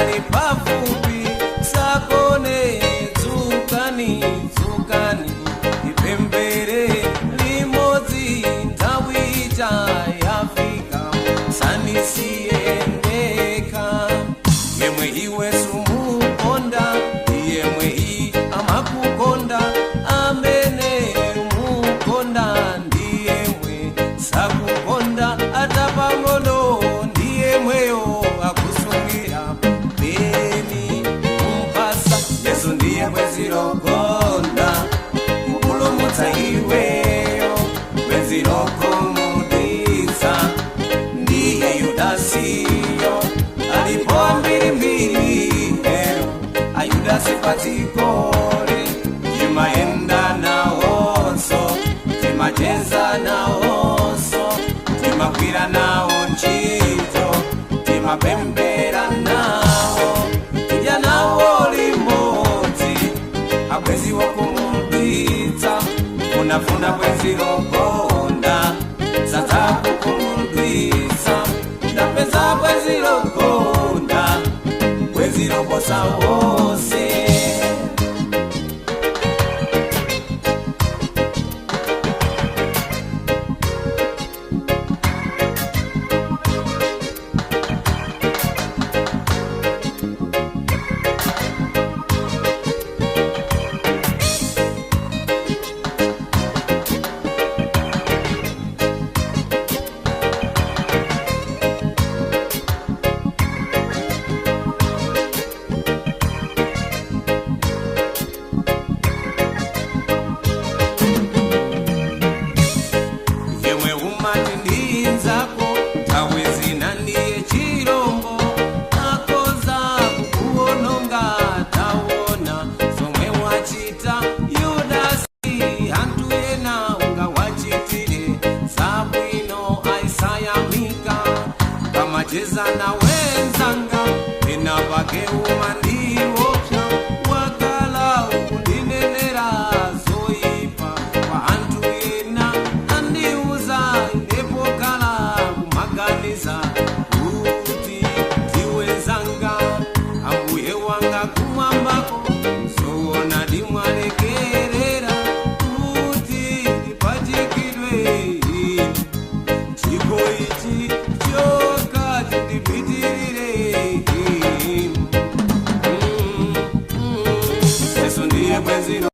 Ali pafupi sakone, dzukani dzukani ipembere limodzi, nthawi ija yafika, sanisiye ndekha. Yemwe iwe sumukonda, yemwe i amakukonda, amene mukonda ndiyemwe sakukonda atapang'ono, ndiyemweyo akusungira peni kumpasa. Yesu ndiye bwenzi lokonda kupulumutsa iweyo, bwenzi lokomudisa ndiye Yudasiyo. Alipo mbirimbiri ero ayudasi padzikoli, timayenda nawonso, timacheza nawonso, timagwira nawo ntchito, timapembera nawo, tidya nawo limodzi, abwezi wokumudwitsa. Funafuna bwenzi lokonda, sadzakukumudwitsa. Ndapeza bwenzi lokonda, bwenzi loposa wonse. Yemwe umati ndinzako, nthawi zina ndiye chirombo, akoza kukuononga. Taona zomwe wachita Yudasi. Anthu ena ungawachitire zabwino, aisayamika pamacheza nawenzanga, ena pake umandiopsa, wakala ukundinenera zoyipa kwa anthu ena, andiuza ndepokala kumaganiza kuti ndiwezanga. Ambuye wanga kumwambako, zoona ndimwalekerera kuti ndipachikidwe, chiko ichi choka chindipitirire. Yesu ndiye bwenzi.